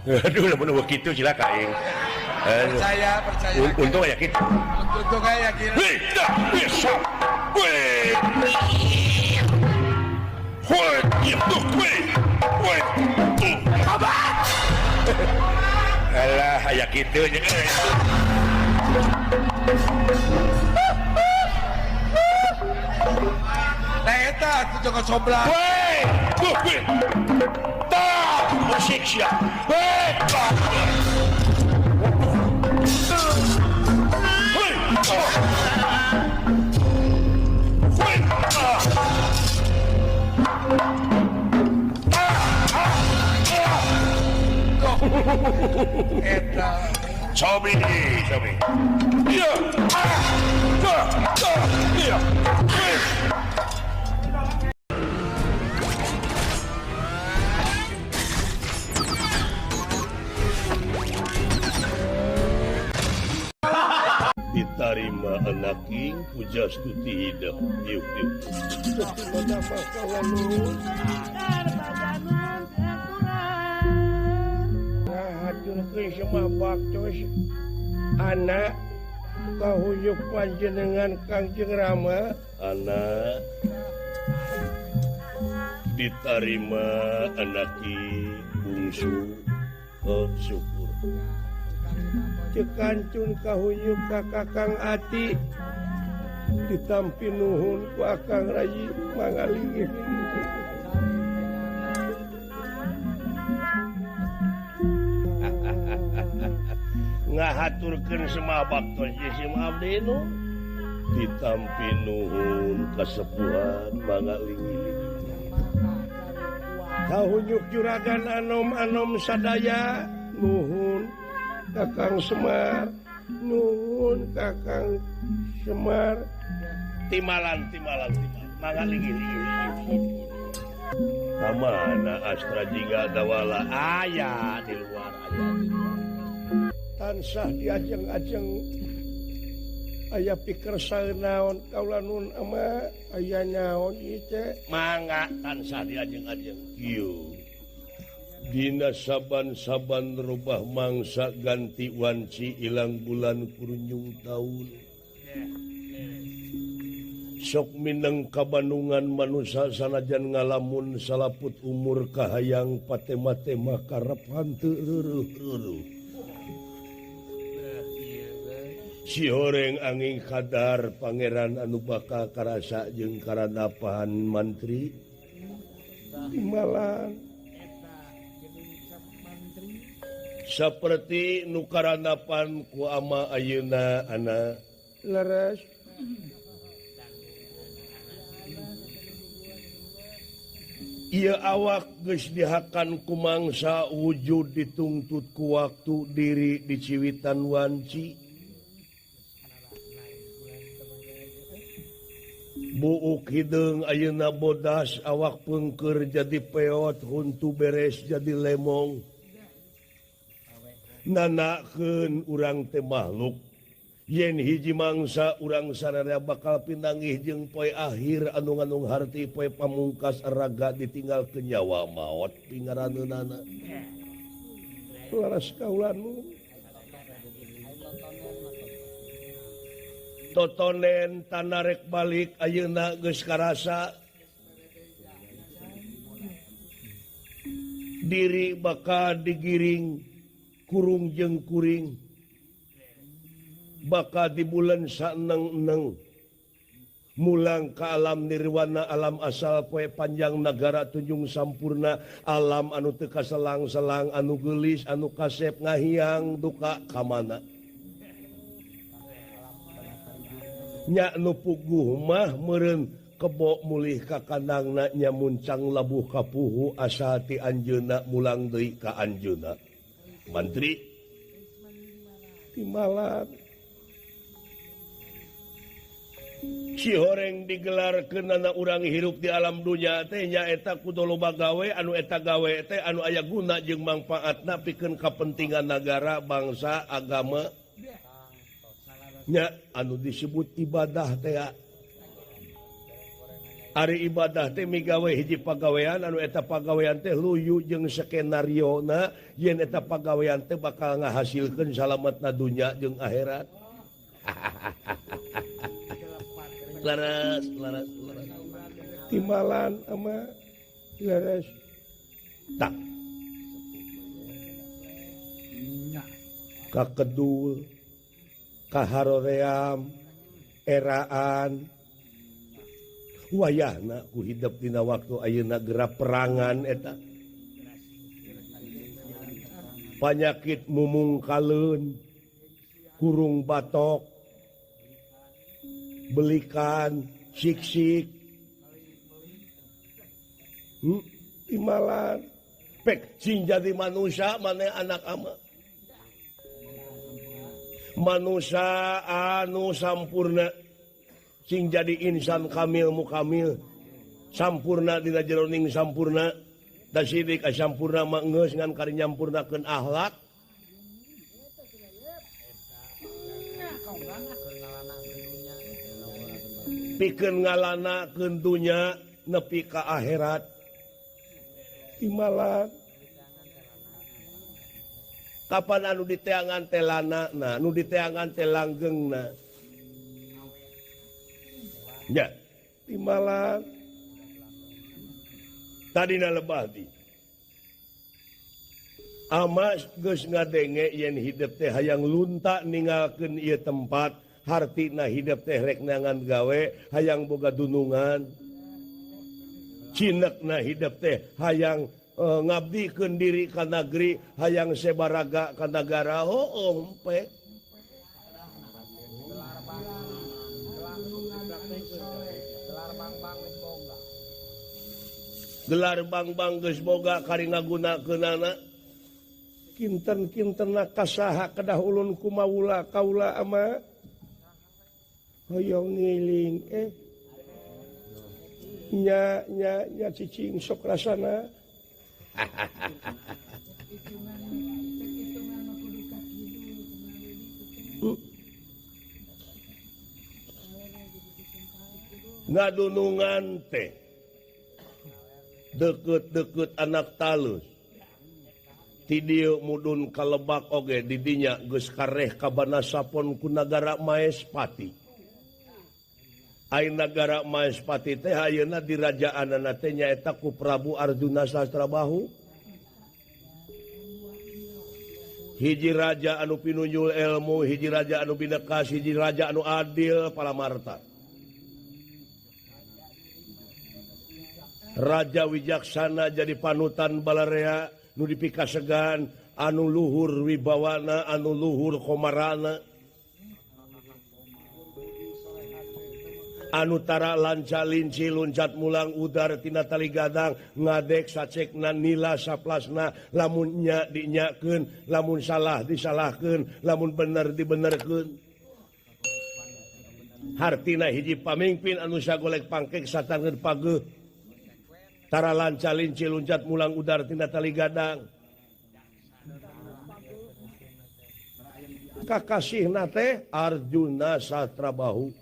Aduh, lamun eueuh kitu cilaka aing. Percaya, percaya. Untung aya kitu. Untung aya kitu. Hei, dah, bisa. Weh. Weh, itu, weh. Weh. Kabar. Alah, aya kitu nya. Nah, eta atuh jangan soblang. Weh, tuh, weh. Tah, musik sia. Weh, tah. Weh, tah. Weh, tah. Tah, tah, tah. Eta. Cobi, cobi. Iya. Ah, tah, tah, iya. Weh. Ditarima anaking pujastuti hidup. Yuk, yuk. Ngahaturkeun semua baktos anak kahuyuk panjenengan Kangjeng Rama. Anak ditarima anaki bungsu. Oh, syukur. Cekancun kahuyuk ka Kakang Ati ditampi nuhun ku Akang Rayi mangalinggih. Ngahaturkeun semua baktos jeung abdi nu ditampi nuhun kasepuhan mangalinggih. Kahunyuk juragan anom-anom sadaya nuhun Kakang Semar, nuhun Kakang Semar. Timalan, timalan, timalan. Mangalinggih. Kamana Astra Jingga Dawala? Aya di luar, aya di luar. Tansah diajeng-ajeng aya pikersa naon kaula nun ama aya naon ieu teh. Mangga tansah diajeng-ajeng. Kieu. Dina saban-saban rubah mangsa ganti wanci ilang bulan kurunyung taun. Sok mineng kabanungan manusa sanajan ngalamun salaput umur kahayang patema-tema karep hanteu reuruh-reuruh. Si horeng angin kadar pangeran anu bakal karasa jeung karanapan mantri timalan. Saperti nu karanapan ku ama ayeuna ana leres. Ieu awak geus dihakan ku mangsa wujud ditungtut ku waktu diri diciwitan wanci. Buuk hideung ayeuna bodas awak pengker jadi peot huntu beres jadi lemong. Nanakeun urang teh makhluk yen hiji mangsa urang sararea bakal pinanggih jeung poe akhir anu ngandung harti poe pamungkas raga ditinggalkeun nyawa maot pingaraneunana. Laras kaulanu totonen tanarek balik ayeuna geus karasa diri bakal digiring kurung jeung kuring bakal di bulan saeneng-eneng mulang ka alam nirwana alam asal poe panjang nagara tunjung sampurna alam anu teu kaselang-selang anu geulis anu kasep ngahiang duka ka mana nya nu puguh mah meureun kebo mulih ka kandangna nya muncang labuh ka puhu asal ti anjeunna mulang deui ka anjeunna. Mantri timalan si horeng digelarkeun ana urang hirup di alam dunya teh nyaeta kudu loba gawe anu eta gawe teh anu aya guna jeung mangfaatna pikeun kapentingan nagara bangsa agama nya anu disebut ibadah teh. Ari ibadah teh migawe hiji pagawean anu eta pagawean teh luyu jeung skenariona yen eta pagawean teh bakal ngahasilkeun salametna dunya jeung akhirat. Laras laras laras. Timbalan ama laras. Tak. Kakedul, kaharoream, eraan wayahna ku hidep dina waktu ayeuna geura perangan eta panyakit mumungkaleun kurung batok belikan siksik timbalan pek sing jadi manusia maneh anak ama manusia anu sampurna sing jadi insan kamil mukamil sampurna dina jeroning sampurna da sidik sampurna mah geus ngan kari nyampurnakeun akhlak pikeun ngalanakeun dunya nepi ka akhirat timbalan kapan anu diteangan teh lanana anu diteangan teh langgengna ya timbalan tadina lebah di ama geus ngadenge yen hidep teh hayang lunta ninggalkeun ieu tempat hartina hidep teh rek neangan gawe hayang boga dunungan cinekna hidep teh hayang ngabdikeun diri ka nagri hayang sebaraga ka nagara hooh empek gelar bang-bang geus boga kari ngagunakeunana kinten-kintenna kasaha kedah ulun kumaula kaula ama hoyong ngiling nya nya nya cicing sok rasana ngadunungan teh deket-deket anak talus ti dieu mudun ka lebak oge di dinya geus kareh ka Banasapon ku nagara Maespati. Ai nagara Maespati teh ayeuna dirajaanana teh nyaeta ku Prabu Arjuna Sastrabahu. Hiji raja anu pinunjul ilmu, hiji raja anu binekas, hiji raja anu adil palamarta. Raja Wijaksana jadi panutan balarea nu dipikasegan anu luhur wibawana anu luhur komarana anu tara lanca linci loncat mulang udar tina tali gadang ngadek sacekna nila saplasna lamun nya dinyakeun lamun salah disalahkeun lamun bener dibenerkeun hartina hiji pamingpin anu sagolek pangkek satangeun pageuh tara lanca linci loncat mulang udar tina tali gadang kakasihna teh Arjuna Sastrabahu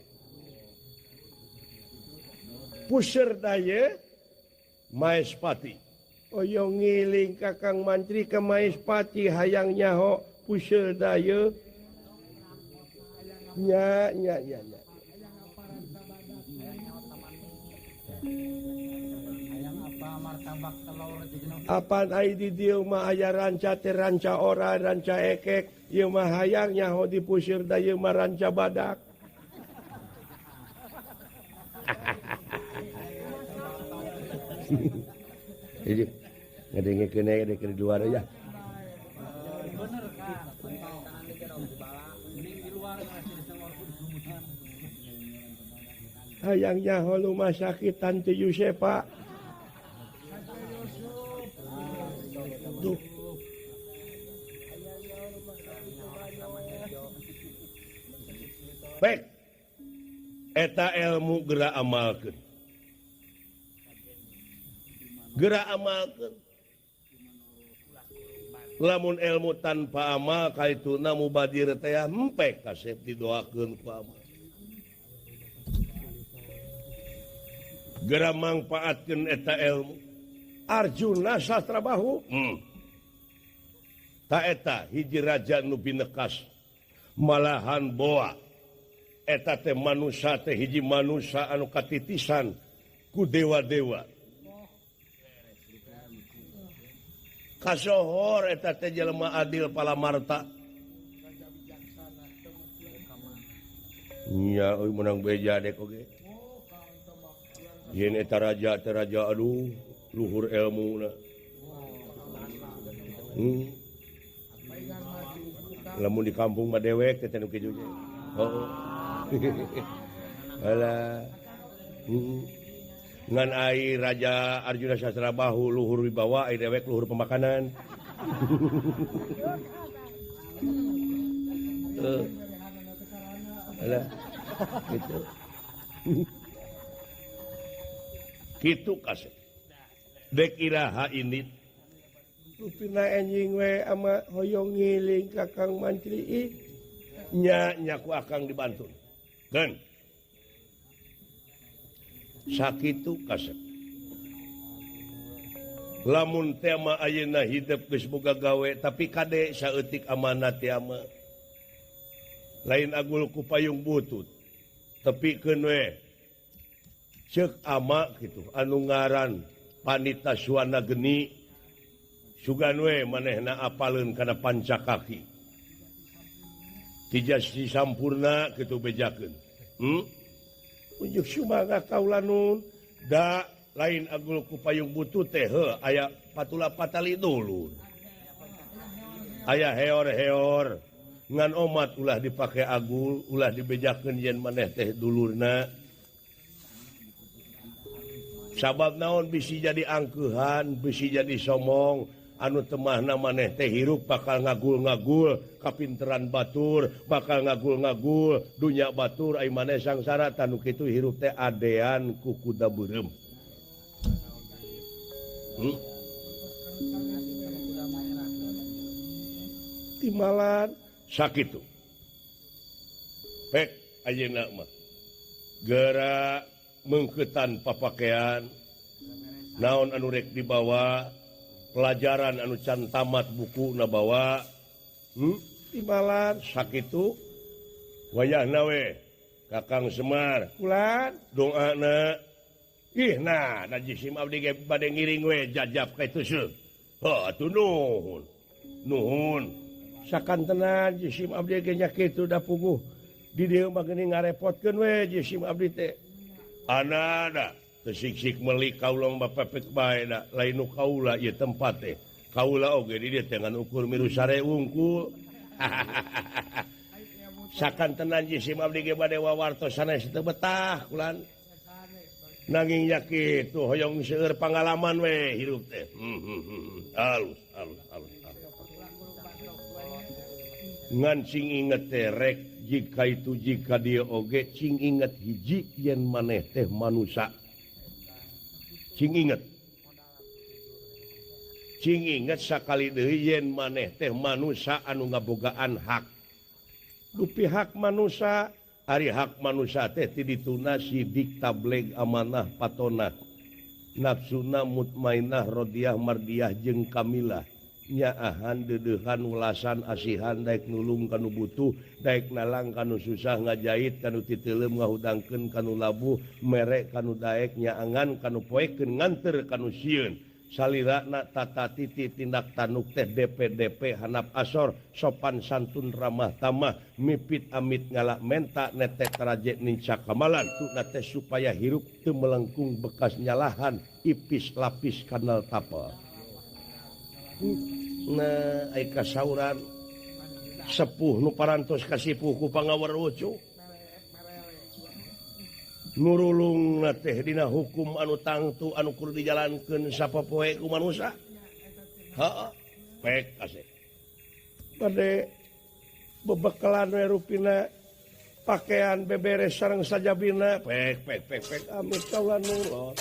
puseur daye Maespati oyong ngiling kakang mantri ke Maespati hayang nyaho puseur daye nya nya nya nya Apan ai di dieu mah aya ranca teh ranca ora ranca ekek ieu mah hayang nyaho di puseur da ieu mah ranca badak. Jadi ngadengekeun we di luar ya. Hayang nyaho rumah sakit Tante Yusefa. Tuh. Baik. Eta ilmu geura amalkeun. Geura amalkeun. Lamun ilmu tanpa amal kaituna mubadir teh empek kasep didoakeun ku amal. Geura mangpaatkeun eta ilmu Arjuna Sastrabahu. Ta eta hiji raja nu binekas malahan boa eta teh manusa teh hiji manusa anu katitisan ku dewa-dewa. Kasohor eta teh jelema adil palamarta. Nya euy menang beja dek oge. Yen eta raja teh raja aduh luhur elmuna. Lamun di kampung mah dewek teh nu kitu ge. Heeh. Alah. Ngan ai Raja Arjuna Sastrabahu luhur wibawa, ai dewek luhur pemakanan. Alah. Gitu. Kitu kasih. Dek iraha ini rupina enjing we ama hoyong ngiling kakang mantri nya nyaku akang dibantu. Kan sakitu kasep. Lamun tema ayeuna hidup geus boga gawe tapi kade saeutik amanat teh ama. Lain agul ku payung butut. Tepikeun we. Ceuk ama kitu anu ngaran Panita Suwana Geni sugan we manehna apaleun kana pancakaki. Tija si sampurna kitu bejakeun. Unjuk sumaga kaula nun da lain agul ku payung butut teh heuh aya patula patali dulur. Aya heor-heor ngan omat ulah dipake agul, ulah dibejakeun yen maneh teh dulurna. Sabab naon bisi jadi angkeuhan, bisi jadi somong, anu temahna maneh teh hirup bakal ngagul-ngagul, kapinteran batur, bakal ngagul-ngagul, dunya batur ai maneh sangsara tanu kitu hirup teh adean ku kuda beureum. Timalan sakitu. Pek ayeuna mah. Geura mengketan papakean naon anu rek dibawa, pelajaran anu can tamat buku na bawa. Timalan sakitu wayahna we Kakang Semar ulan doana ih nah najisim abdi ge bade ngiring we jajab ka itu seuh. Heuh atuh nuhun. Nuhun sakantenan jisim abdi ge nya kitu da puguh di dieu mah geuning ngarepotkeun we jisim abdi teh. Anada teu sik-sik meuli kaula mah pepek bae da lain nu kaula ieu tempat teh. Kaula oge di dieu teh ngan ukur milu sare wungkul. Sakantenan jisim abdi ge bade wawartos sanes teu betah kulan. Nanging nya kitu hoyong seueur pangalaman we hirup teh. Alus alus alus. Ngan sing inget teh rek jika itu jika dia oge cing inget hiji yen maneh teh manusa. Cing inget. Cing inget sakali deui yen maneh teh manusa anu ngabogaan hak. Dupi hak manusa, ari hak manusa teh ti dituna sidik tableg amanah patonah. Nafsuna mutmainah rodiah mardiah jeung kamilah. Nyaahan deudeuhan welasan asihan daek nulung kanu butuh daek nalang kanu susah ngajait kanu titeuleum ngahudangkeun kanu labuh mere kanu daek nyaangan kanu poekeun nganter kanu sieun salirana tata titi tindak tanuk teh DPDP hanap asor sopan santun ramah tamah mipit amit ngalak menta netek raje ninca kamalan tuna teh supaya hirup teu melengkung bekas nyalahan ipis lapis kanal tapel. Nah, ai kasauran sepuh nu parantos kasipuh ku pangawerucu nurulung teh dina hukum anu tangtu anu kudu dijalankeun sapopoe ku manusa. Heeh, pek asik. Bade bebekalan we rupina pakaian beberes sareng sajabina pek pek pek pek amit kaula nulon.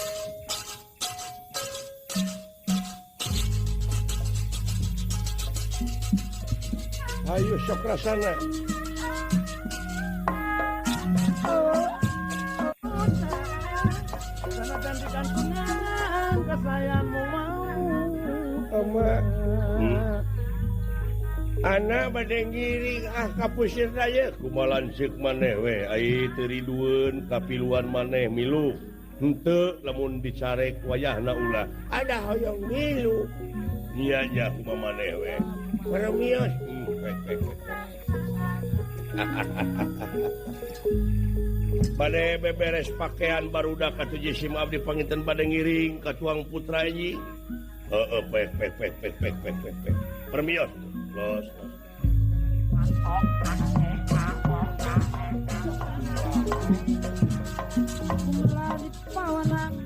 Ayo sok rasana. Ama anak bade ngiring ah ka pusir daya kumaha lanceuk maneh we ai teu ridueun kapiluan maneh milu henteu lamun dicarek wayahna ulah ada hoyong milu nya nya kumaha maneh we paramios bade beberes pakaian barudak atuh jisim abdi panginten bade ngiring ka tuang putra hiji heeh pek pek pek pek pek pek pek pek permios los los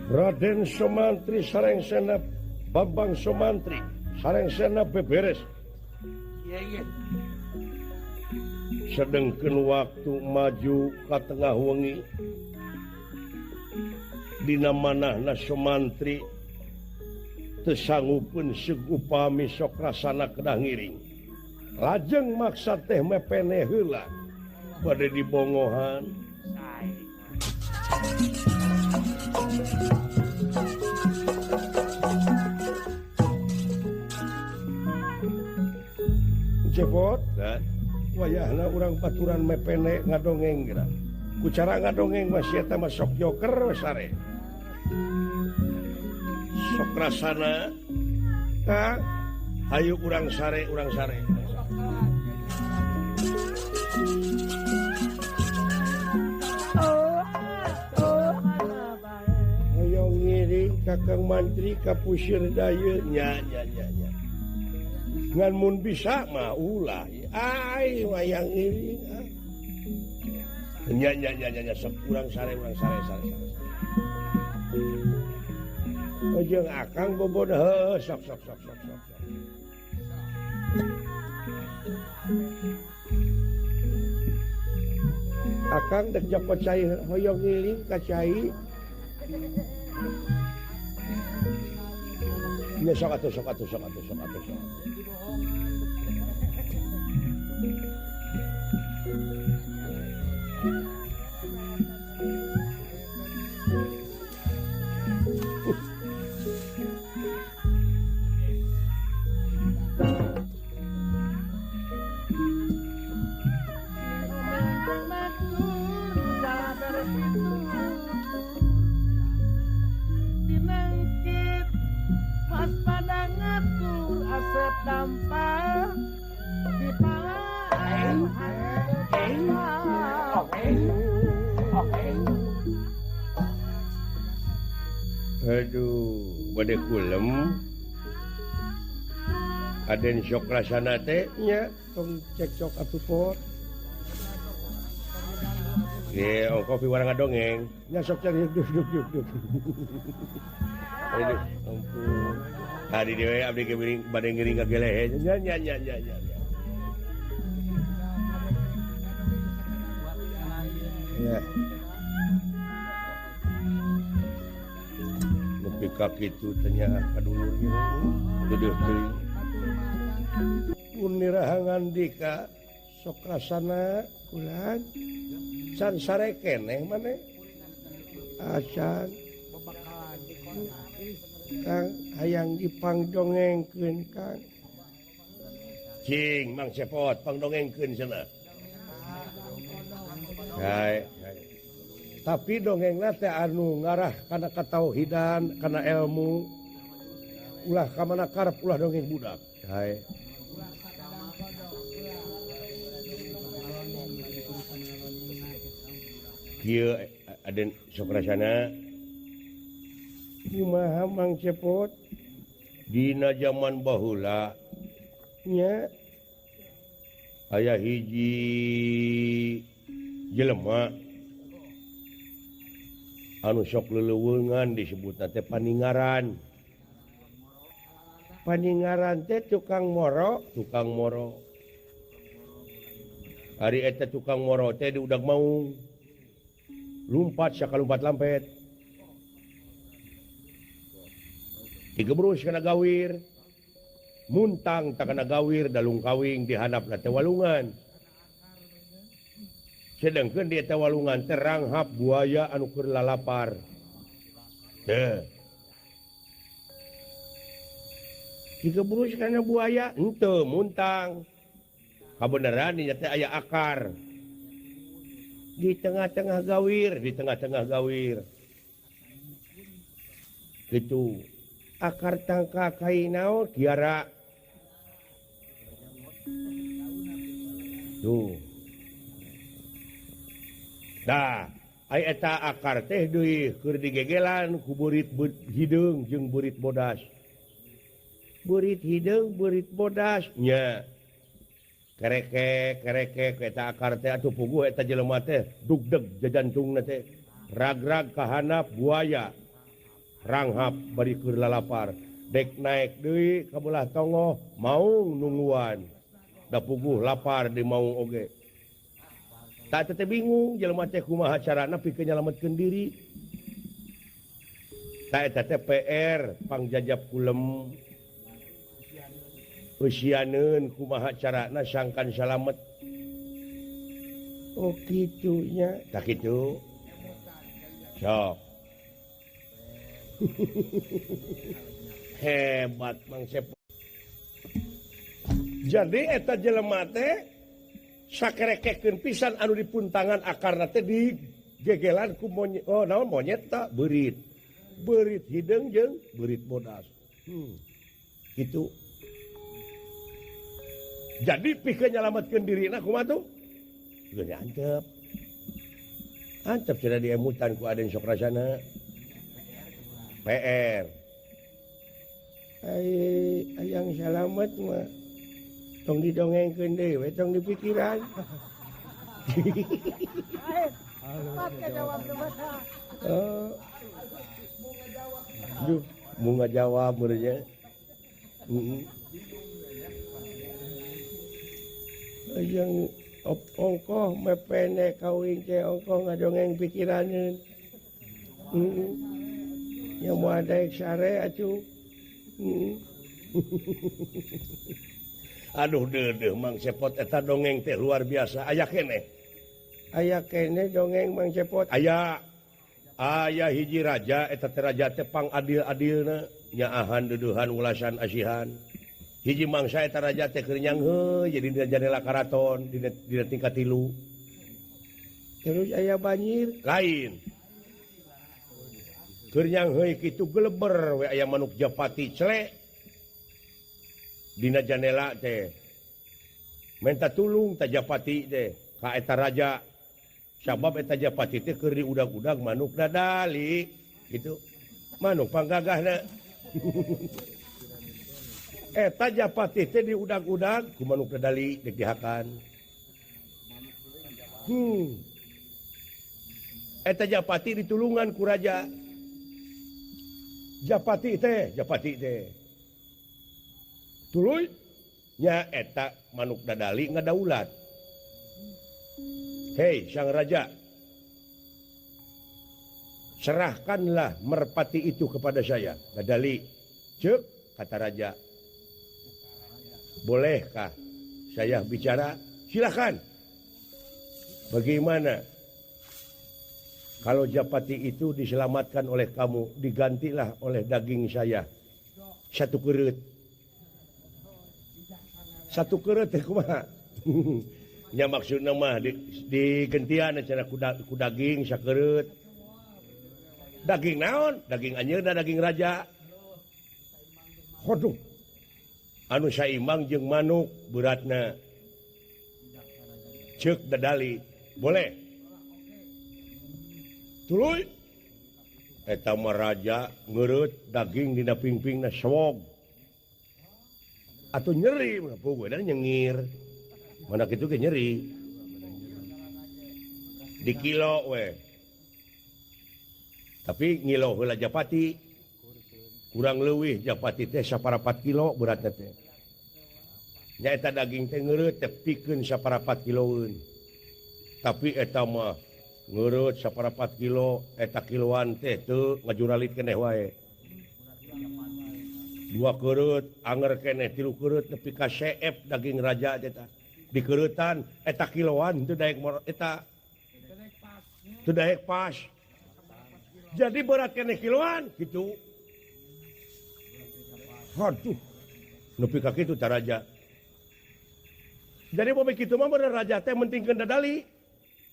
Raden Somantri sarengsena Bambang Somantri sarengsena beberes sedengkeun waktu maju ka tengah wengi dina manahna Somantri teu sanggupeun seug upami sok rasana kedah ngiring lajeng maksa teh mepene heula bade dibongohan Cepot wayahna urang baturan mepene ngadongeng geura ku cara ngadongeng mah si eta mah sok joker we sare sok rasana ka hayu urang sare urang sare hoyong ngiring Kakang Mantri ka pusir daya nya nya nya nya ngan mun bisa mah ulah ai wayang ngiring nya nya nya nya sok urang sare urang sare sare sare ojeng akang bobod heuh sok sok sok sok sok akang dek joko cai hoyong ngiling ka cai nya sok atuh sok atuh sok atuh sok atuh sok Aduh, bade kulem. Aden sok rasana teh nya tong cekcok atuh pot. Ye, oh kopi warang ngadongeng. Nya sok cari duduk duduk duduk. Aduh, ampun. Tadi dewe abdi ge bade ngiring ka gelehe. Nya nya nya nya nya. Ya. Nepi ka kitu teh nya kadulur ieu. Duduh teuing. Pun nirahangan dika sok rasana kulan can sare keneh maneh. Acan Kang hayang dipangdongengkeun Kang. Cing Mang Cepot pangdongengkeun cenah. Hai, tapi dongengna teh anu ngarah kana katauhidan, kana ilmu. Ulah ka mana karep ulah dongeng budak. Hai. Kieu Aden sok rasana kumaha Mang Cepot dina jaman baheula nya aya hiji jelema anu sok leleuweungan disebutna teh paningaran. Paningaran teh tukang moro, tukang moro. Ari eta tukang moro teh di udag maung. Lumpat sakalumpat lampet. Digebrus kana gawir. Muntang tak kana gawir dalung kawing dihandapna teh walungan. Sedangkan di eta walungan teranghap buaya anu keur lalapar. Teh. Digebrus kana buaya henteu muntang. Kabeneran dinya teh aya akar. Di tengah-tengah gawir, di tengah-tengah gawir. Gitu. Akar tangka kai naon kiara. Tuh. Dah, ai eta akar teh deui keur digegelan ku burit hideung jeung burit bodas. Burit hideung, burit bodas nya. Kerekek, kerekek eta akar teh atuh puguh eta jelema teh dugdeg jajantungna teh. Ragrag kahanap buaya. Ranghap bari keur lalapar. Dek naek deui ka belah tongoh maung nungguan. Da puguh lapar di maung oge. Tak teh bingung jelema teh kumaha carana pikeun nyalametkeun diri. Tak eta teh PR pangjajab kulem. Eusianeun kumaha carana sangkan salamet. Oh kitu nya, tah kitu. Sok. Hebat Mang Sepot. Jadi eta jelema teh sakerekekeun pisan anu dipuntangan akarna teh digegelan ku monyet. Oh naon monyet ta beurit. Beurit hideung jeung beurit bodas. Gitu. Jadi pikeun nyalametkeun dirina kumaha tuh? Geus antep. Antep cenah diemutan ku Aden Sokrasana. PR. Ai hayang salamet mah tong didongengkeun deui we tong dipikiran. Duh, mun ngajawab meureun nya. Hayang ongkoh mepene kawin teh ongkoh ngadongeng pikiraneun. Nya moal daek sare atuh. Aduh deudeuh Mang Sepot eta dongeng teh luar biasa. Aya keneh. Aya keneh dongeng Mang Sepot. Aya. Aya hiji raja eta teh raja teh pangadil-adilna nyaahan duduhan ulasan asihan. Hiji mangsa eta raja teh keur nyangheuy jadi dina jandela karaton dina tingkat 3. Terus aya banjir lain. Keur nyangheuy kitu geleber we aya manuk japati celek. Dina jandela teh menta tulung ta japati teh ka eta raja. Sabab eta japati teh keur diudag-udag manuk dadali gitu. Manuk panggagahna. Eta japati teh diudag-udag ku manuk dadali dek dihakan. Eta japati ditulungan ku raja. Japati teh. Tuluy nya eta manuk dadali ngadaulat. Hei sang raja, serahkanlah merpati itu kepada saya. Dadali, cek kata raja. Bolehkah saya bicara? Silakan. Bagaimana kalau japati itu diselamatkan oleh kamu, digantilah oleh daging saya. Satu kerut. Satu kerut teh kumaha? Nya maksudna mah digentian cenah ku daging sakereut. Daging naon? Daging anjeunna daging raja. Hoduh. Anu saimbang jeung manuk beratna. Ceuk dadali. Boleh. Tuluy. Eta mah raja ngeureut daging dina pingpingna sewog. Atuh nyeri, puguh dan nyengir. Mana kitu ge nyeri. Di kilo we. Tapi ngilo heula japati. Kurang leuwih japati teh 1,4 kilo beratna teh. Nya eta daging teh ngeureut teh pikeun 1,4 kiloeun. Tapi eta mah ngeureut 1,4 kilo eta kiloan teh teu ngajuralit keneh wae. 2 keureup anger keneh 3 keureup nepi ka seep daging raja teh tah. Dikeuretan eta kiloan teu daek eta teu daek pas. Jadi berat keneh kiloan gitu. Aduh. Nepi ka kitu tah raja. Jadi poe kitu mah bener raja teh mentingkeun dadali,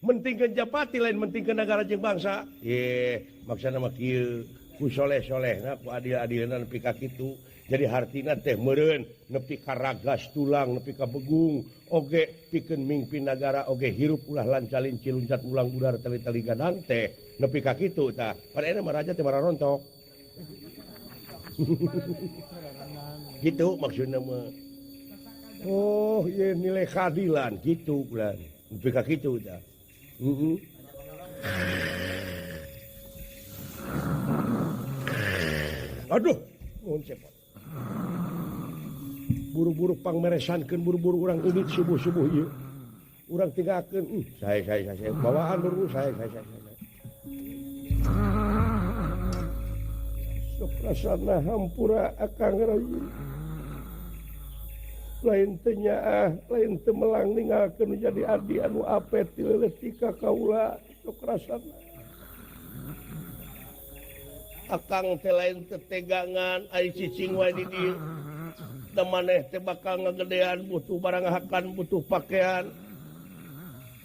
mentingkeun japati lain mentingkeun nagara jeung bangsa. Ye, maksana mah kieu, ku soleh-solehna ku adil-adilna nepi ka kitu. Jadi hartina teh meureun nepi ka ragas tulang, nepi ka begung, oge pikeun mingpin nagara oge hirup ulah lancalinci luncat ulang udar tali-tali gadang teh nepi ka kitu tah. Pada ayeuna mah raja teh mararontok. Gitu maksudna mah. Oh, ieu nilai keadilan gitu bulan. Nepi ka kitu tah. Heeh. Aduh, nuhun cepot. Buru-buru pangmeresankeun buru-buru urang indit subuh-subuh ieu. Urang tinggalkeun. Saya bawaan buru saya. Sok rasana hampura akang rai. Lain teu nyaah, lain teu melang ninggalkeun jadi adi anu apet ti leutik ka kaula sok rasana. Akang teh lain tetegangan ai cicing wae di dieu. Da maneh teh bakal ngagedean butuh barang hakan butuh pakaian.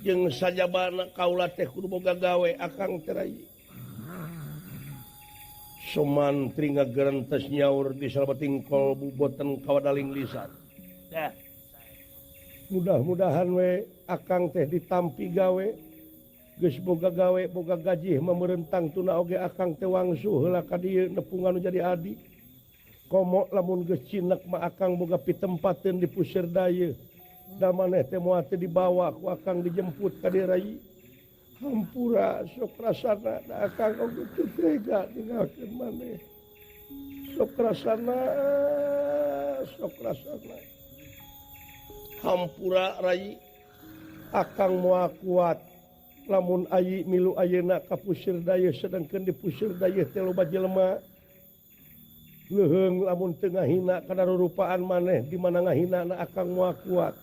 Jeung sajabana kaula teh kudu boga gawe akang teh rai. Somantri ngagerentes nyaur di salebeting kolbu boten kawadaling lisan. Dah. Mudah-mudahan we akang teh ditampi gawe. Geus boga gawe boga gaji mamerentang tuna oge akang teh wangsu heula ka dieu nepungan nu jadi adi. Komo lamun geus cinek mah akang boga pitempateun di pusir dayeuh. Da maneh teh moal teh dibawa ku akang dijemput ka dieu rai. Hampura sok rasana da akang oge teu tega ninggalkeun maneh. Sok rasana sok rasana. Hampura rai akang moal kuat lamun ayi milu ayeuna ka pusir dayeuh sedengkeun di pusir dayeuh teh loba jelema. Leuheung lamun teu ngahina kana rurupaan maneh di mana ngahina na akang moal kuat.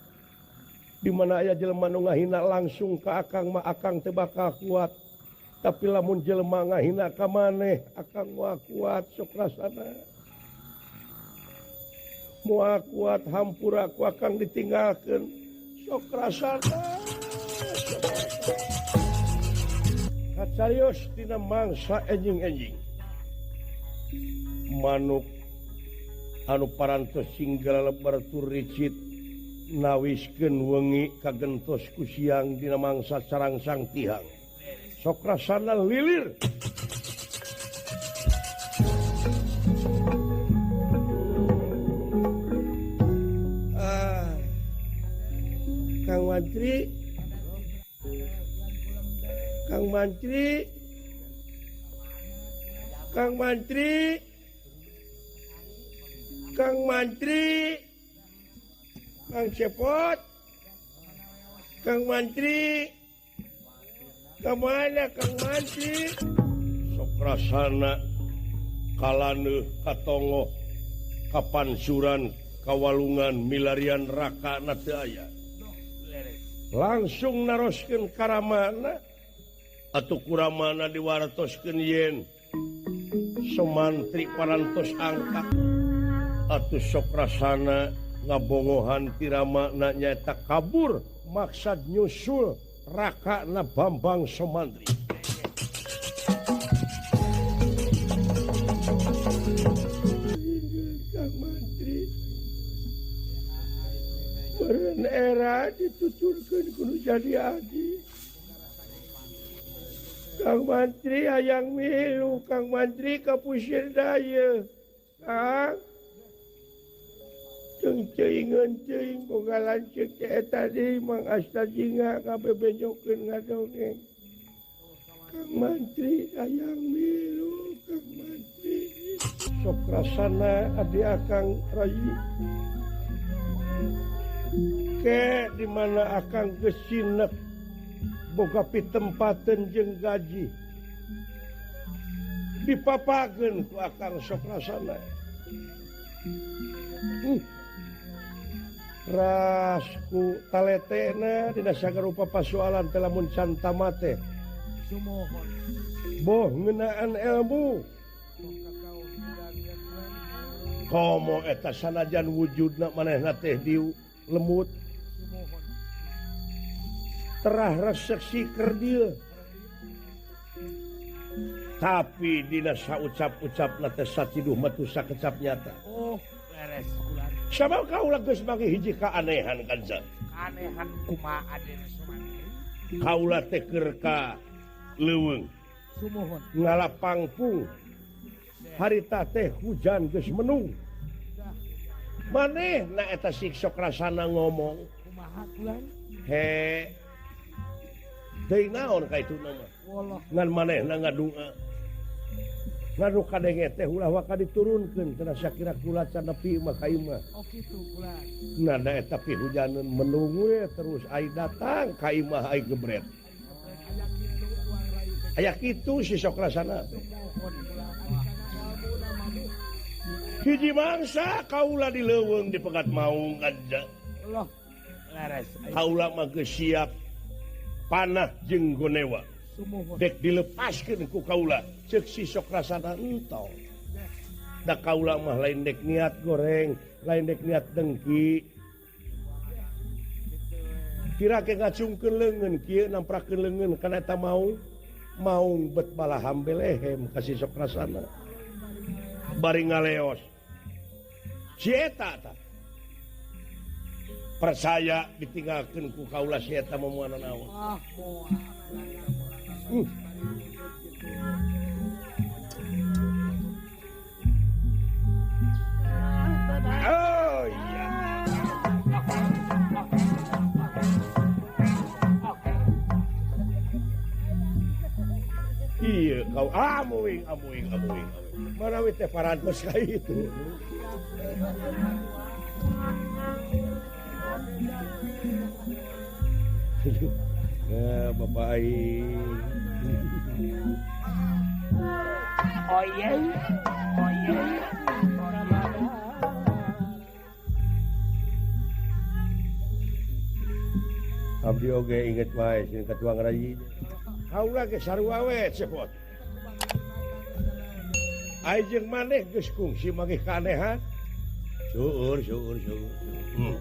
Di mana aya jelema nu ngahina langsung ka akang mah akang teu bakal kuat. Tapi lamun jelema ngahina ka maneh akang moal kuat sok rasana. Moal kuat hampura ku akang ditinggalkeun sok rasana. Kacarios tina mangsa enjing-enjing. Manuk anu parantos singgala lebar tur ricit nawiskeun wengi kagentos ku siang dina mangsa carangsang tihang. Sok rasana lilir. Kang Mantri, Kang Mantri, Kang Mantri, Kang Mantri, Kang Cepot, Kang Mantri, kemana Kang Mantri? Sok rasana kalaneuh katongoh kapansuran kawalungan milarian raka na teu aya. Langsung naroskeun karamana atuh kuramana diwartoskeun yen Somantri parantos angkat atuh sok rasana ngabongohan tiramana nyaeta kabur maksad nyusul rakana Bambang Somantri. Kang Mantri meureun era dituturkeun kudu jadi adi. Kang Mantri hayang milu Kang Mantri ka pusir dayeuh. Kang ceuingeun ceuing boga lanceuk teh eta deui Mang Asta Jingga ngabebenjokeun ngadongeng. Kang Mantri hayang milu Kang Mantri. Sok rasana adi akang rai. Ke di mana akang geus cinek boga pitempateun jeung gaji. Dipapakeun ku akang sok rasana. Rasku taletena dina sagarupa pasualan teh lamun can tamat teh. Boh ngeunaan ilmu. Komo eta sanajan wujudna manehna teh di lemut. Terah resek siker dia. Tapi dina saucap-ucapna teh satiduh matu sakecap nyata. Oh, beres kula. Sabab kaula geus manggih hiji kaanehan kanca. Kaanehan kumaha Aden Sumantri? Kaula teh keur ka leuweung. Sumuhun. Ngalapangpung. Harita teh hujan geus menung. Manehna eta siksok rasana ngomong. Kumaha kula? He. Deui naon ka ituna mah? Ngan manehna ngadunga. Ngadu kadenge teh ulah waka diturunkeun cenah sakira kula can nepi mah ka imah. Oh kitu kula. Nah da eta pihujaneun mendung we terus ai datang ka imah ai gebret. Aya kitu si sok rasana. Hiji mangsa kaula di leuweung dipegat maung kanca. Allah laras. Kaula mah geus siap panah jeung gonewa. Dek dilepaskeun ku kaula ceuk si sok rasana entong. Da kaula mah lain dek niat goreng, lain dek niat dengki. Kira ke ngacungkeun leungeun kieu namprakeun leungeun kana eta maung, maung bet balaham belehem ka si sok rasana. Bari ngaleos. Si eta tah. Percaya ditinggalkeun ku kaula si eta momoan naon. Ah, moal. Oh iya. Iya kau amuing amuing amuing. Manawi teh parantos ka itu. Bapak aing. Oh iya. Oh iya. Abdi oge inget wae sing katuang rayi. Kaula ge sarua we cepot. Ai jeung maneh geus kungsi manggih kaanehan. Seueur seueur seueur.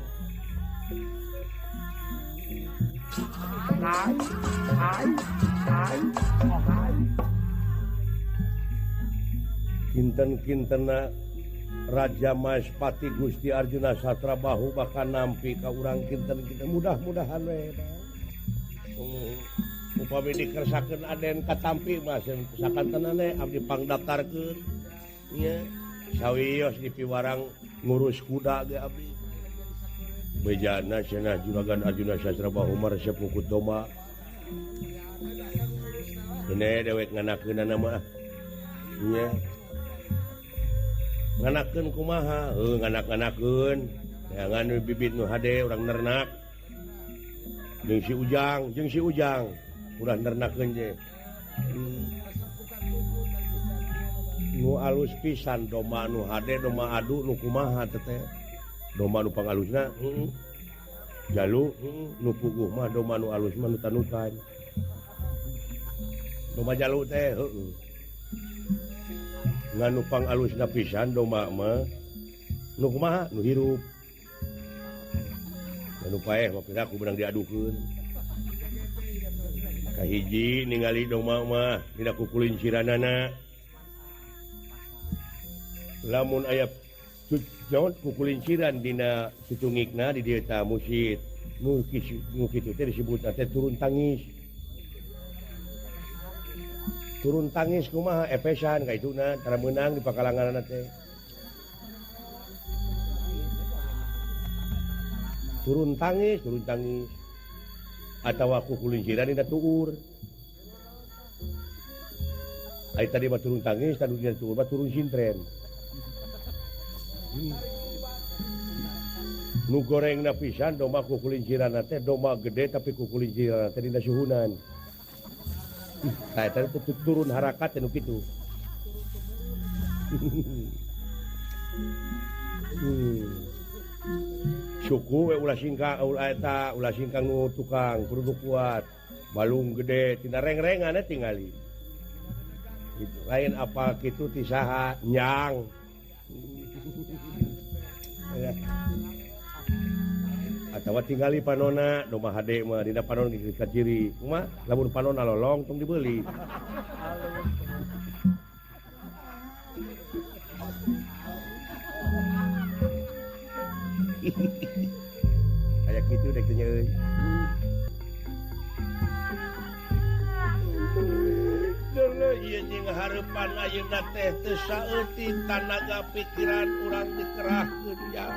Hai hai hai oh hai. Kinten-kintena Raja Maespati Gusti Arjuna Satrabahu bakal nampi ka urang kinten-kinten mudah-mudahan we. Upami dikersakeun Aden katampi mah sakantenane abdi pangdaftarkeun nya. Sawios dipiwarang ngurus kuda ge abdi. Bejana cenah Juragan Arjuna Satrabahu mah resep ngukut domba. Ini dewek nganakeunana mah. Nya. Nganakeun kumaha? Heuh nganak-nganakeun. Neangan bibit nu hade urang nernak. Jeung si Ujang, ulah nernakeun je. Nu alus pisan domba nu hade, domba adu nu kumaha teh. Domba nu pangalusna, heeh. Jalu, nu puguh mah domba nu alus mah nu tanukan. Domba jalu teh, heueuh. Ngan nu pangalusna pisan domba mah nu kumaha? Nu hirup. Nu paeh mah piraku beunang diadukeun. Kahiji ningali domba mah dina kukulinciranana. Lamun aya naon kukulinciran dina cucungikna di dieu tah musit. Nu kitu teh disebutna teh turun tangis. Turun tangis kumaha epesan ka ituna tara meunang di pakalanganna teh. Turun tangis atawa kukulinciran dina tuur. Ai tadi mah turun tangis, tadi dina tuur mah turun sintren. Nu gorengna pisan domba kukulinciranna teh domba gede tapi kukulinciranna teh dina suhunan. Nah, eta teh turun harakat nu kitu. Suku we ulah singkang ulah eta ulah singkang nu tukang kudu kuat. Balung gede tina reng-renganna tingali. Gitu. Lain apa kitu ti saha nyang. Atawa tinggali panona domba hade mah dina panon geus kaciri. Kumaha lamun panona lolong tong dibeuli. Kayak gitu dek teh euy. Deuleu ieu jeung hareupan ayeuna teh teu saeutik tanaga pikiran urang dikerahkeun ya.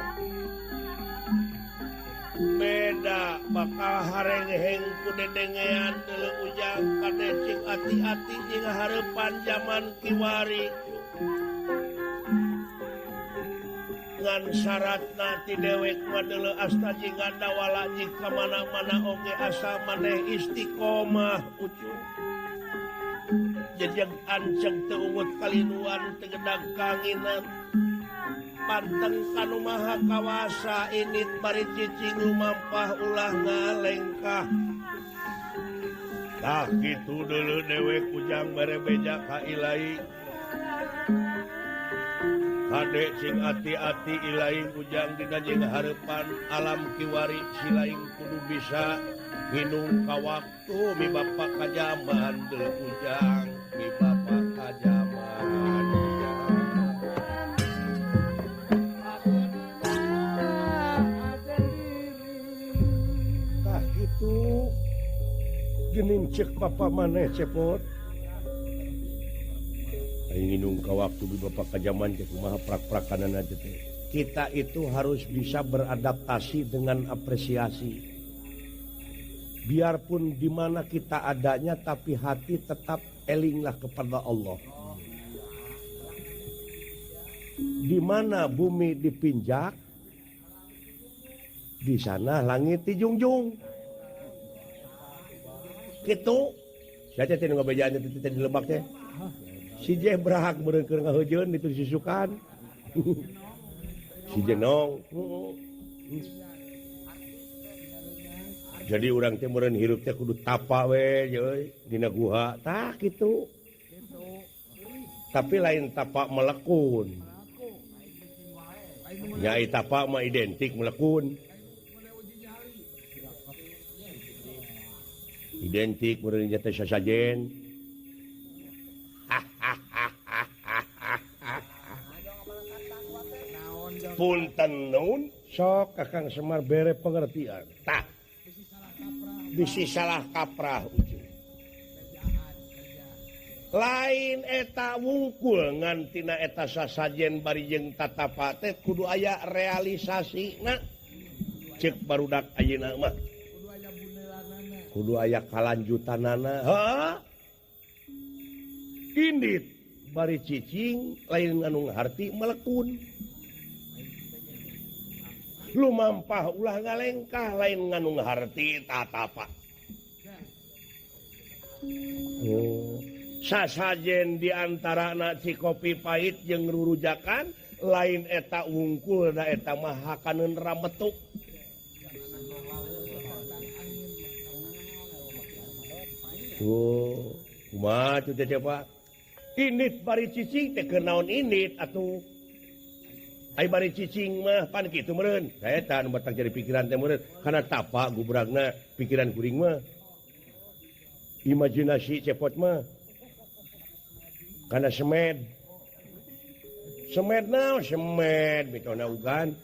Beda bakal harengheng ku dedengean deuleu ujang kade cing ati-ati jeung hareupan zaman kiwari. Ngan syaratna ti dewek mah deuleu asta jeung dawala jeung ka mana-mana oge asa maneh istiqomah ucu. Jejeg anceg teu ungut kalinuan teu gedag kanginan. Panteng kanu maha kawasa init bari cicing lumampah ulah ngalengkah. Tah kitu deuleu dewek ujang mere beja ka Ilahi. Kade cing ati-ati ilaing ujang dina jeung hareupan alam kiwari silaing kudu bisa nginung ka waktu mi bapa kajaman deuleu ujang mi bapa kajaman ujang. Tah kitu geuning ceuk bapa maneh cepot. Nginung ka waktu di bapak kajaman teh kumaha prak-prakanana teh. Kita itu harus bisa beradaptasi dengan apresiasi. Biarpun di mana kita adanya tapi hati tetap elinglah kepada Allah. Di mana bumi dipinjak, di sana langit dijunjung. Gitu. Saya teh nu ngabejaan teh di lebak teh. Si jeh berhak meureun ngaheujeun ditu disusukan. Si jenong. Jadi urang teh meureun hirup teh kudu tapa we euy dina guha tah kitu. Tapi lain tapa melekun. Nya tapa mah identik melekun. Identik meureun teh sasajen. Punten nun sok Kakang Semar bere pengertian tah bisi salah kaprah ujung lain eta wungkul ngan tina eta sasajen bari jeung tatapa teh kudu aya realisasina ceuk barudak ayeuna mah kudu aya kalanjutanana heuh indit bari cicing lain nganu harti melekun lumampah ulah ngalengkah lain nganu harti tatapa. Oh. Sasajen di antarana cikopi pahit jeung rurujakan lain eta wungkul da eta mah hakaneun rametuk. Tuh, kumaha teh Pak? Init bari cicing teh kenaon init atuh. Ai bari cicing mah pan kitu meureun. Eta nu batang jadi pikiran teh meureun kana tapa gubragna pikiran kuring mah. Imajinasi cepot mah. Kana semed. Semed naon semed mitona ugan.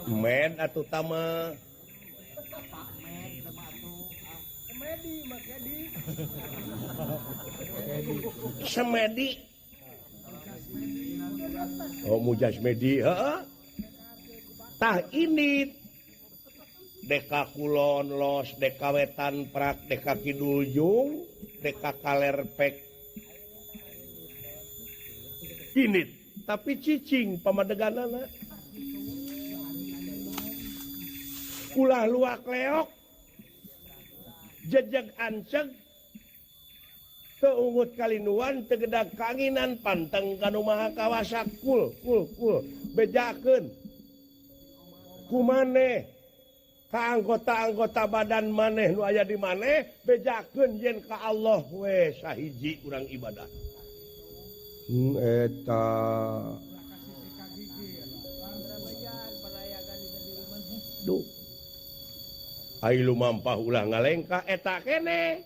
Med atuh tama. Semedi. Oh mujasmedi heeh. Tah ini deka kulon los, deka wetan prak, deka kidul jung, deka kaler pek. Ini tapi cicing pamadeganana. Ulah luak leok. Jejeg anceg teu ungut kalinuan teu gedag kanginan panteng kanu maha kawasa kul kul kul bejakeun ku maneh ka anggota-anggota badan maneh nu aya di maneh bejakeun yen ka Allah we sahiji urang ibadah. Eta Kitu. Ai lumampah ulah ngalengkah eta keneh.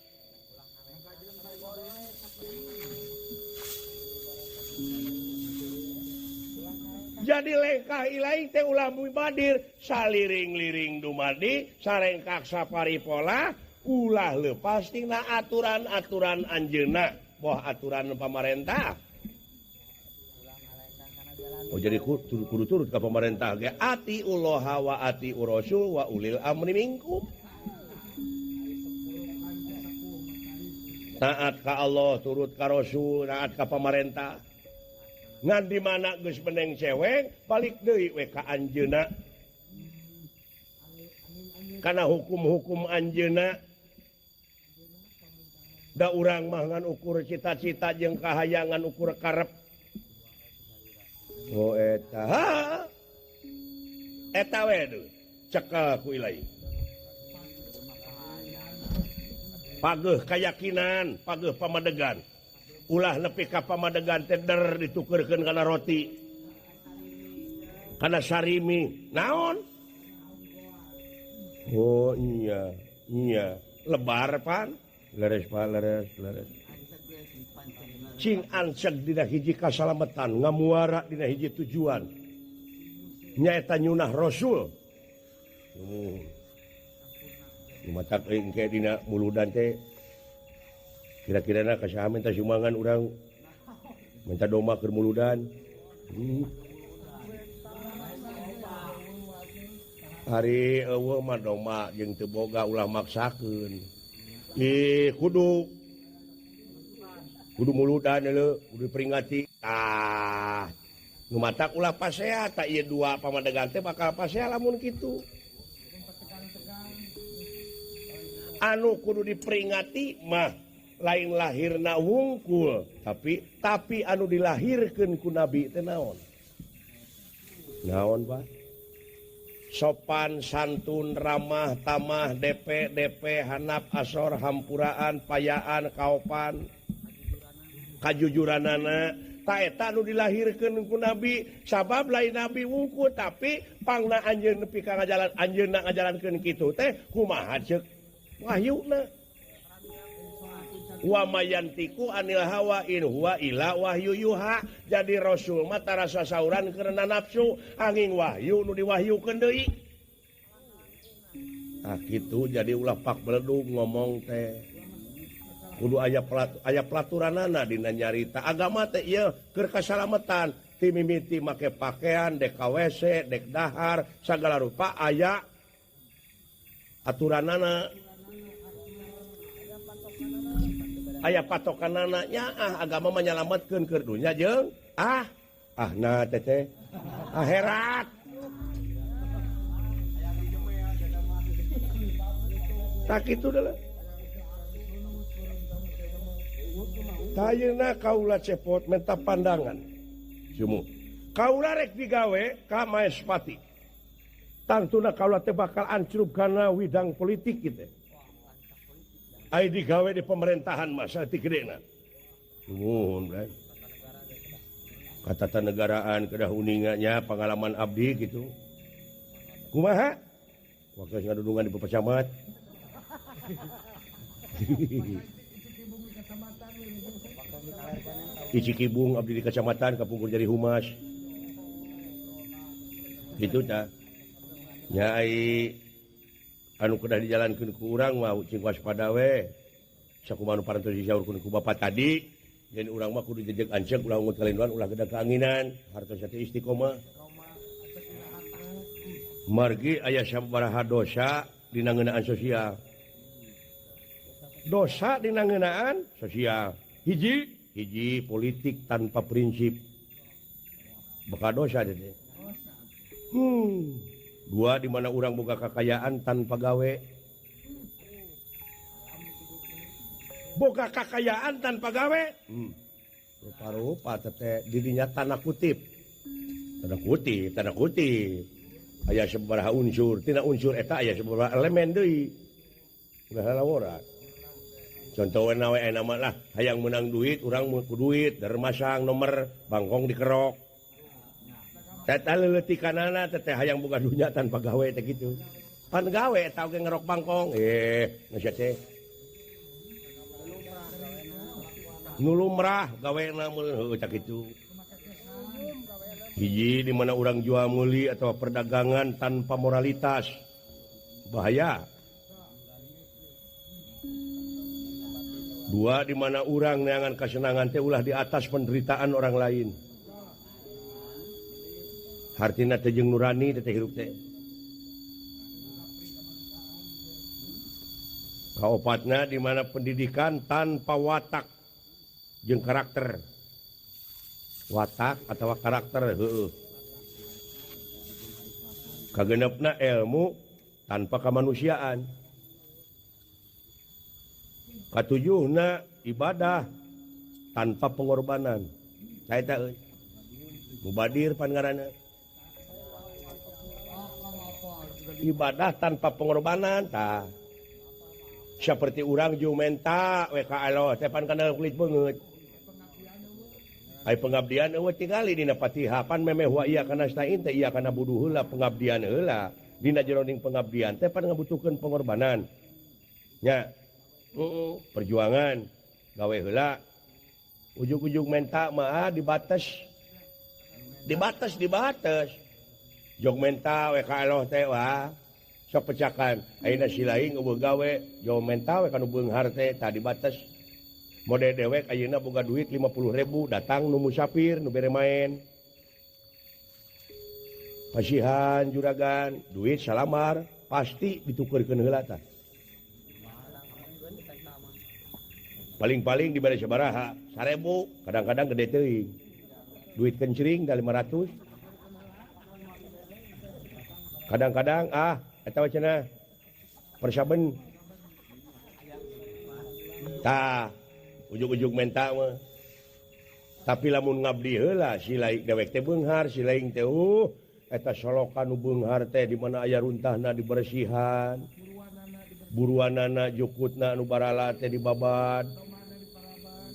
Jadi lengkah ilaing teh ulah mubadir saliring-liring dumadi sarengkak saparipola ulah lepas tina aturan-aturan anjeunna boh aturan pamarentah. Oh jadi kudu turut ka pamarentah ge ati ullaha wa ati urasul wa ulil amri minkum. Taat ka Allah, turut ka Rasul, taat ka pamarentah. Ngan di mana geus meneng cewek balik deui we ka anjeunna. Kana hukum-hukum anjeunna da urang mah ngan ukur cita-cita jeung kahayangan ukur karep. Oh eta. Eta we deui cekel ku ilahi. Pageuh kayakinan, pageuh pamadegan. Ulah nepi ka pamadegan teh der ditukeurkeun kana roti. Kana sarimi. Naon? Oh iya, iya. Lebar pan? Leres pan, leres, leres. Cing anceg dina hiji kasalametan, ngamuara dina hiji tujuan. Nyaeta nyunah Rasul. Matak euy engke dina muludan teh kira-kirana ka saha minta sumbangan urang minta domba keur muludan. Ari eueuh mah domba jeung teu boga ulah maksakeun. Ih kudu kudu muludan leuh kudu diperingati. Tah nu matak ulah pasea tah ieu dua pamadegan teh bakal pasea lamun kitu. Anu kudu diperingati mah lain lahirna wungkul tapi anu dilahirkeun ku nabi teh naon? Naon Pak? Sopan santun ramah tamah DP DP hanap asor hampuraan payaan kaopan kajujuranana ta eta anu dilahirkeun ku nabi sabab lain nabi wungkul tapi pangna anjeun nepi ka ngajalan anjeunna ngajalankeun kitu teh kumaha ceuk wahyuna wa mayantiku anil hawa in huwa illa wahyu yuha. Jadi rasul mah tarasa sauran karena nafsu angin wahyu nu diwahyukeun deui. Ah kitu jadi ulah pak beledug ngomong teh kudu aya aya pelaturanana dina nyarita agama teh ieu keur kasalametan ti mimiti make pakaian dek ka WC dek dahar sagala rupa aya aturanana aya patokanana nya ah agama mah nyalametkeun keur dunya jeung ah ah na teh teh akhirat. Tak kitu deuleu. Tayeuna kaula cepot menta pandangan. Jumu. Kaula rek digawe ka Maespati. Tangtuna kaula teh bakal ancrub kana widang politik kitu. Ai digawe di pemerintahan masa ti gedena. Nuhun, Bray. Katatanegaraan kedah uninganya pengalaman abdi gitu. Kumaha? Waktu ngadudungan di Bapak Camat. Di Cikibung abdi di kecamatan kapungkur jadi humas. Gitu ta. Nya ai anu kedah dijalankeun ku urang mah cing waspada we. Sakumaha nu parantos disaurkeun ku bapak tadi, yen urang mah kudu jejeg anceg ulah ungut kalinduan ulah gede keanginan, hartos teh istiqomah. Margi aya sabaraha dosa dina ngeunaan sosial. Dosa dina ngeunaan sosial. Hiji, hiji politik tanpa prinsip. Bakal dosa teh. Dua di mana urang boga kakayaan tanpa gawe. Boga kakayaan tanpa gawe. Rupa-rupa teh dirinya tanda kutip. Tanda kutip, tanda kutip. Aya sabaraha unsur, tina unsur eta aya sabaraha elemen deui. Ulah lalawora. Contoh we we nama lah, hayang menang duit, urang ku duit, dermasang nomor bangkong dikerok. Eta leuletikanana teh hayang boga dunya tanpa gawe teh kitu. Pan gawe eta oge ngerok bangkong. Geus teh. Nu lumrah gawena meureun heueuh tah kitu. Hiji di mana urang jual meuli atau perdagangan tanpa moralitas. Bahaya. Dua, di mana urang neangan kasenangan teh ulah di atas penderitaan orang lain. Hartina teh jeung nurani teh hirup teh. Kaopatna di mana pendidikan tanpa watak jeung karakter. Watak atawa karakter heueuh. Kagenepna ilmu tanpa kemanusiaan. Katujuhna ibadah tanpa pengorbanan. Saeta euy. Mubadir pan ngaranna. Ibadah tanpa pengorbanan tah. Seperti urang jeung menta we ka Allah teh pan kana kulit beungeut. Ai pengabdian eueuh tingali dina Fatihah pan memeh wa iya kana stain teh iya kana buduh heula pengabdian heula. Dina jeroning pengabdian teh pan ngabutuhkeun pengorbanan. Nya. Perjuangan gawe heula. Ujug-ujug menta mah dibates. Dibates dibates. Jog menta we ka Allah teh wah. Sok pecakan. Ayeuna si lain eueuh gawe, jog menta we ka nu beunghar teh tah dibates. Mode dewek ayeuna boga duit 50.000 datang nu musafir nu bere main. Pasihan juragan, duit salamar pasti ditukeurkeun heula tah. Paling-paling dibere sabaraha? 1.000, kadang-kadang gede teuing. Duit kencring da 500. Kadang-kadang eta we cenah persaben. Tah, ujug-ujug menta mah. Tapi lamun ngabdi heula si lain dewek teh beunghar, si lain teh eta solokan nu beunghar teh di mana aya runtahna dibersihan. Buruanana jukutna nu barala teh dibabad.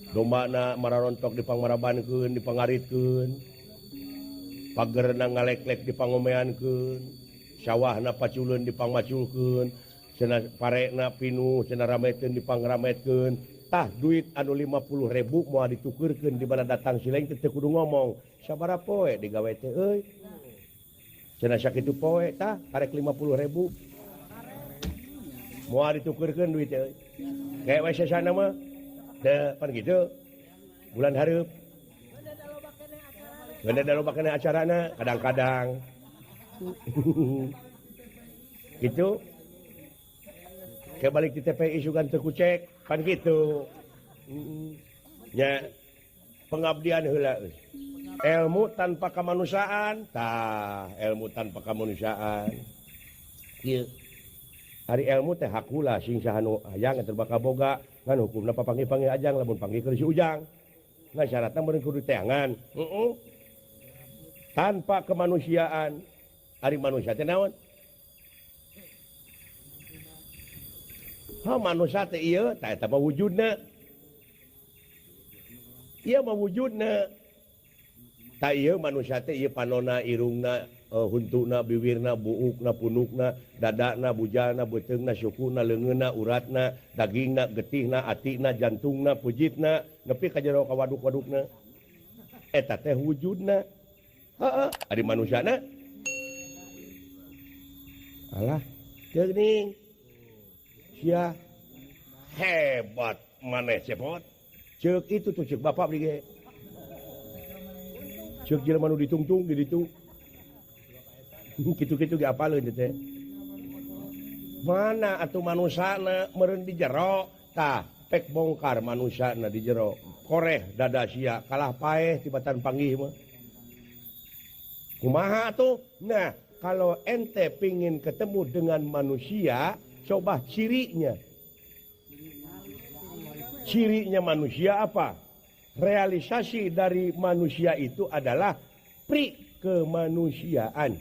Dombana mararontok dipangmarabankeun, dipangaritkeun. Pagerna ngaleklek dipangomeankeun. Sawahna paculeun dipangmaculkeun, cenah parena pinuh, cenah rameteun dipangrametkeun. Tah duit anu 50.000 moal ditukeurkeun di mana datang si lain teh teu kudu ngomong. Sabaraha poe digawe teh euy. Cenah sakitu poe tah karek 50.000. Moal ditukeurkeun duit teh euy. Kayak we sesana mah teu pan kitu. Bulan hareup. Benda da loba keneh acarana kadang-kadang. Gitu. Kayak balik di TPI sugan teu kucek pan gitu. Nya pengabdian heula euy. Ilmu tanpa kemanusiaan, tah ilmu tanpa kemanusiaan. Kieu. Ari ilmu teh hakula sing saha nu hayang eta bakal boga ngan hukumna papanggih-panggih ajang lamun panggih keur si Ujang. Ngan syaratna meureun kudu teangan. Heeh. Tanpa kemanusiaan, ari manusia teh naon? Ha manusia teh ieu tah eta mah wujudna. Ieu mah wujudna. Tah ieu manusia teh ieu panona, irungna, huntuna, biwirna, buukna, punukna, dadana, bujana, beuteungna, sukuna, leungeunna, uratna, dagingna, getihna, atina, jantungna, pujitna, nepi ka jero ka waduk-wadukna. Eta teh wujudna. Heeh, ari manusiana. Alah, geuning. Sia hebat maneh cepot. Ceuk itu tuh ceuk bapak beli ge. Ceuk jelema nu ditungtung di ditu. Kitu-kitu ge apaleun teh. Mana atuh manusana meureun di jero tah pek bongkar manusana di jero. Koreh dada sia kalah paeh tibatan panggih mah. Kumaha atuh? Nah, kalau ente pingin ketemu dengan manusia, coba cirinya. Cirinya manusia apa? Realisasi dari manusia itu adalah pri kemanusiaan.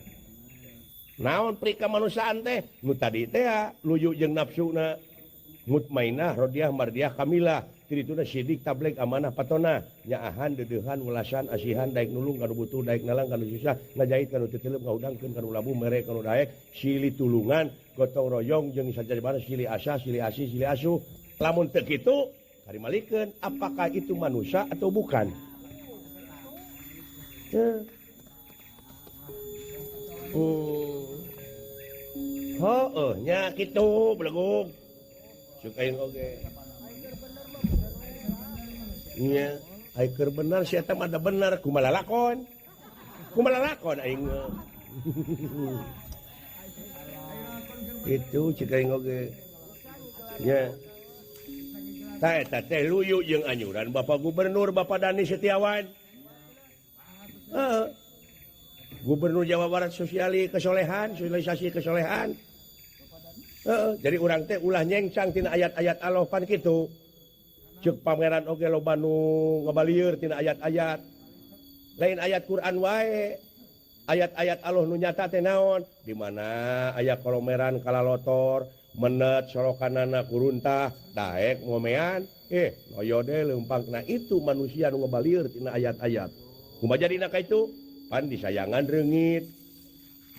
Naon pri kemanusiaan teh? Nu tadi teh luyu jeung nafsuna. Mutmainah Rodiah Mardiah Kamilah tirituna sidik tableg amanah patona nyaahan deudeuhan welasan asihan daek nulung kanu butuh daek nalang kanu susah ngajahit kanu teu teuleum ngahudangkeun kanu labuh mere kanu daek silih tulungan gotong royong jeung sajabana silih asah silih asih silih asuh lamun teu kitu karimalikeun apakah itu manusia atau bukan? Oh, nya kitu belegug. Cuk aing oge. Nya, ai keur bener si eta mah da bener kumaha lalakon. Kumaha lalakon aing. Itu cek aing oge. Nya. Ta eta teh luyu jeung anyuran Bapak Gubernur Bapak Dani Setiawan. Heeh. Gubernur Jawa Barat sosiali kesolehan, sosialisasi kesolehan. Jadi urang teh ulah nyengcang tina ayat-ayat Allah pan kitu. Ceuk pangeran oge loba nu ngabalieur tina ayat-ayat. Lain ayat Quran wae. Ayat-ayat Allah nu nyata teh naon? Di mana aya kolomeran kalalotor, menet solokanana kuruntah, daek ngomean, loyo deh leumpang. Nah itu manusia nu ngabalieur tina ayat-ayat. Kumaha jadina ka itu? Pan disayangan reungit,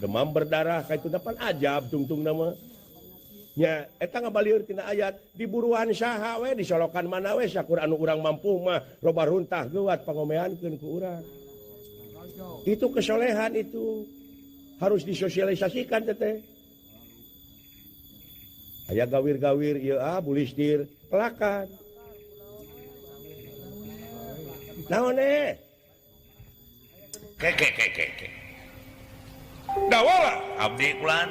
demam berdarah ka itu pan ajab tungtung nama. Nya eta ngabalieur tina ayat diburuan saha we disolokan mana we sakur anu urang mampu mah loba runtah geuwat pangomeankeun ku urang. Itu kesolehan itu harus disosialisasikan teteh. Aya gawir-gawir ieu ah bulistir pelakan. Naon Keke. Dawala abdi kulan.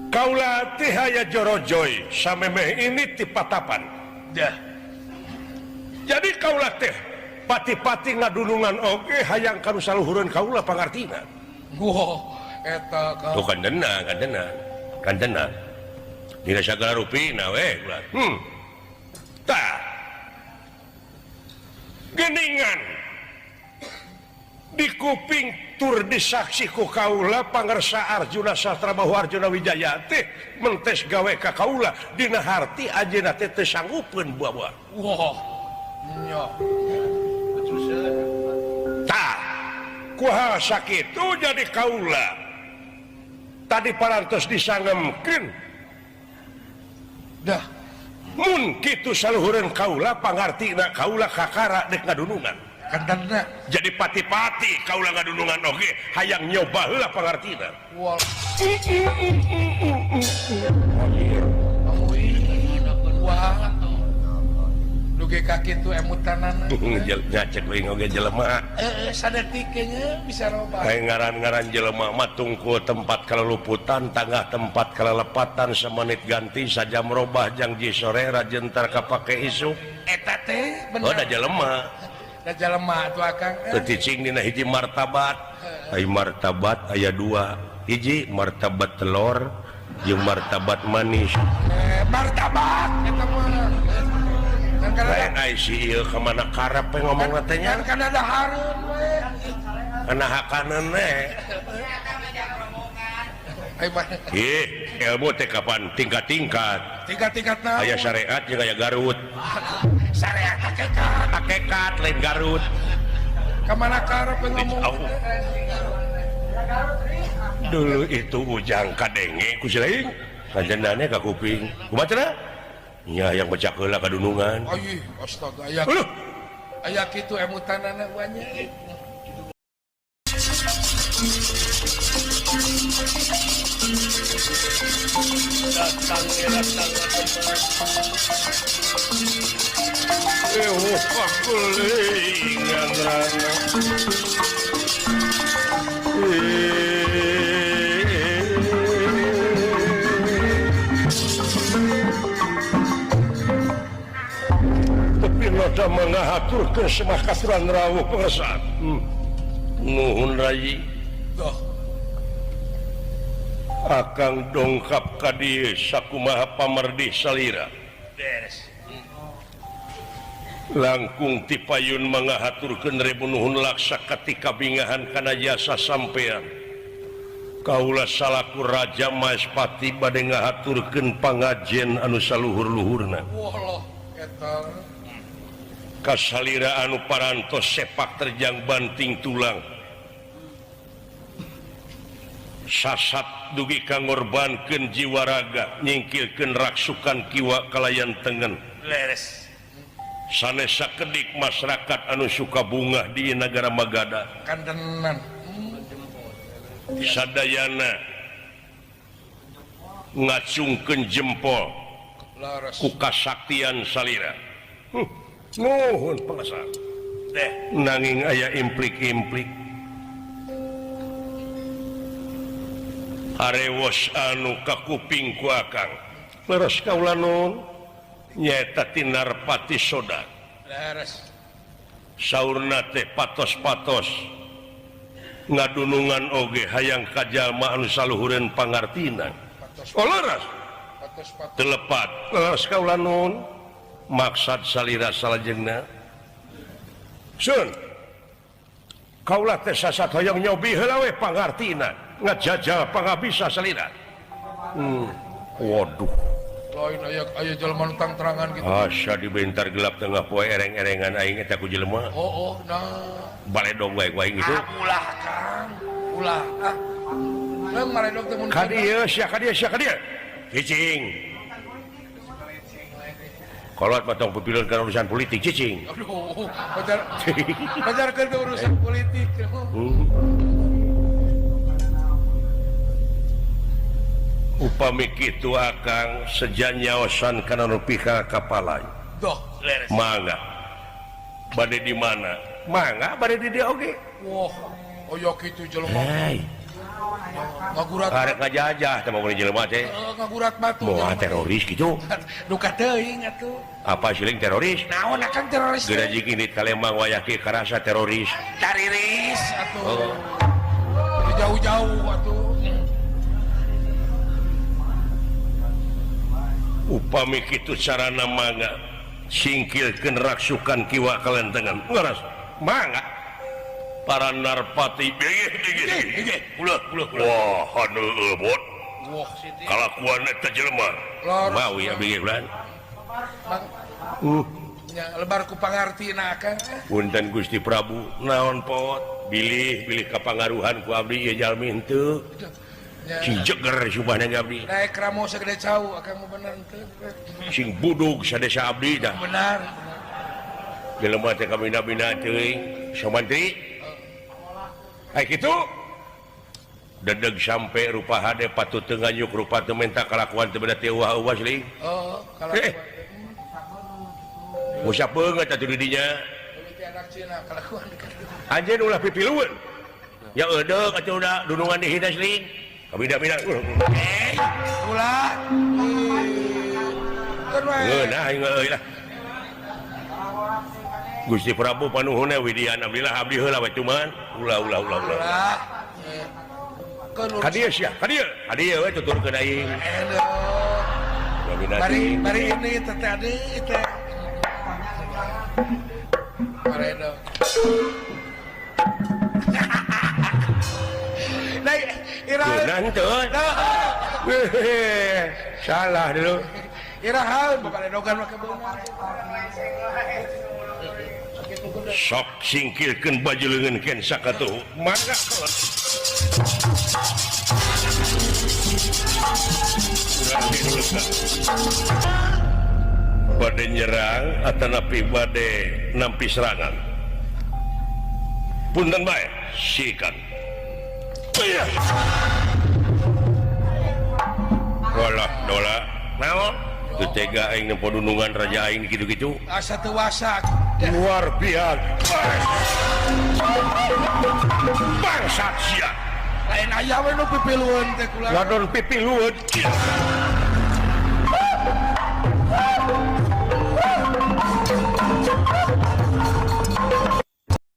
Kaula teh aya jorojoy samemeh ini ti patapan. Dah. Jadi kaula teh pati-pati ngadulungan oge hayang kanu saluhureun kaula pangartina. Wah, eta ka. Tuh kandena. Dina sagala rupina we kulan. Tah. Geningan di kuping tur disaksi ku kaula pangersa Arjuna Sastrabahu Arjuna Wijaya teh mentes gawe ka kaula dina harti ajeuna teh teu sanggupeun buah-buah. Wah. Nya. Tah, kuha sakitu jadi kaula. Tadi parantos disangemkeun. Dah. Mun kitu saluhureun kaula pangartina kaula kakara dek ngadunungan. Kandangna. Jadi pati-pati kaula ngadunungan oge hayang nyoba heula pangartina. Wah. Duge ka kitu emutanana. Nya cek we oge jelema. Heeh, sadetik nya bisa robah. Aya ngaran-ngaran jelema mah tungkul tempat kalaluputan, tangah tempat kalalepatan, semenit ganti sajam robah jangji sore rajentar kapake isuk. Eta teh bener. Oh da jelema. Da jelema atuh akang. Teu cicing dina hiji martabat. Ai martabat aya dua. Hiji martabat telur jeung martabat manis. Martabat eta mah. Lain ai si ieu ka mana karep we ngomongna teh nya. Kan ada hareun we. Kana hakaneun we. Ih, ilmu teh kapan tingkat-tingkat. Tingkat-tingkat naon? Aya syariat jeung aya Garut. Syariat hakikat. Hakikat lain Garut. Ka mana karep ngomong? Dulu itu ujang kadenge ku si lain. Kanjenane ka kuping. Kumaha cenah? Nya yang pecah heula kadunungan. Ayih, astaga aya. Aya kitu emutanana banyak. Datang tapi nada mengaturkan semah katuran rawuh pengesan. Nuhun rayi. Akang dongkap ka dieu sakumaha pamerdih salira. Langkung tipayun mangahaturkeun rebu nuhun laksa katika bingahan kana jasa sampean. Kaula salaku Raja Maespati bade ngahaturkeun pangajen anu saluhur-luhurna. Kasalira anu parantos sepak terjang banting tulang. Sasat dugi ka ngorbankeun jiwa raga nyingkirkeun raksukan kiwa kalayan tengen. Leres. Sanes sakedik masyarakat anu suka bungah di nagara Magada. Kantenan. Sadayana ngacungkeun jempol ku kasaktian salira. Nuhun pangasa. Nanging aya implik-implik. Arewos anu kakuping ku akang. Leres kaula nun nyaeta Tinarpati Soda. Leres. Saurna teh patos-patos ngadunungan oge hayang kajalma anu saluhureun pangartina. Oh leres. Telepat. Leres kaula nun maksad salira salajengna. Sun. Kaula teh sasat hoyong nyobi heula we pangartina, ngajajal pangabisa salira. Waduh. Lain aya aya jelema nu tangterangan kitu. Asa dibentar gelap tengah poe ereng-erengan aing eta ku jelema. Oh, oh, nah. Baledog wae ku aing itu. Ah, ulah Kang. Ulah. Ah. Leung maledog teh mun. Ka dieu sia ka dieu sia ka dieu. Cicing. Kolot mah tong pipilun kana urusan politik cicing. Aduh, pajarkeun ke urusan politik. Upami kitu akang sejan nyaosan kana nu pika kapalay. Doh, leres. Mangga. Bade di mana? Mangga bade di dieu oge. Wah, aya kitu jelema. Hei. Ngagurat. Arek ngajajah teh mah jelema teh. Ngagurat batu. Moal teroris kitu. Duka teuing atuh. Apa siling teroris? Naon akang teroris? Geura jig indit ka Lembang wayah kieu karasa teroris. Tariris atuh. Oh. Jauh-jauh atuh. Upami kitu carana mangga singkirkeun raksukan kiwa kalentengan. Leres. Mangga. Para narpati ulah ulah ulah. Wah, haneueuh bot. Wah, kalakuan eta jelema. Mawi abdi ge ulah. Nya lebar ku pangartina akang. Punten Gusti Prabu, naon pot? Bilih bilih kapangaruhan ku abdi ieu jalmi henteu. Sing jeger subahna ge abdi. Daek ramo sagede cau akang mah bener henteu. Sing budug sadesa abdi tah. Benar. Jelema teh kabina-bina teuing, samantri. Ai kitu dedeg sampe rupa hade patut teu nganyuk rupa teu menta kalakuan teu beda teu eueuh asli. Oh, kalakuan. Musap beungeut atuh di dinya. Anak Cina kalakuan. Anjeun ulah pipilueun. Ya eudeuh atuh da dunungan dihina asli. Kabina-bina. Eh, ulah. Ngeunah aing euy lah. Gusti Prabu panuhunna widian abdilah abdi heula we cuman ulah ulah ulah ulah. Ka dieu sia, ka dieu. Ka dieu we tuturkeun aing. Bari bari ini teh tadi teh. Baredo. Nah, iraha henteu. Salah dulu. Iraha baredogan make beunang. Sok singkirkeun baju leungeun ken sakatuh. Mangga kolot. Bade nyerang atanapi bade nampi serangan. Punten bae, sikat. Walah dola. Naon? Teu tega aing nempo dunungan raja aing kitu-kitu. Asa teu wasak. Luar biasa. Bangsat sia. Lain aya we nu pipilueun teh kula. Ladon pipilueun.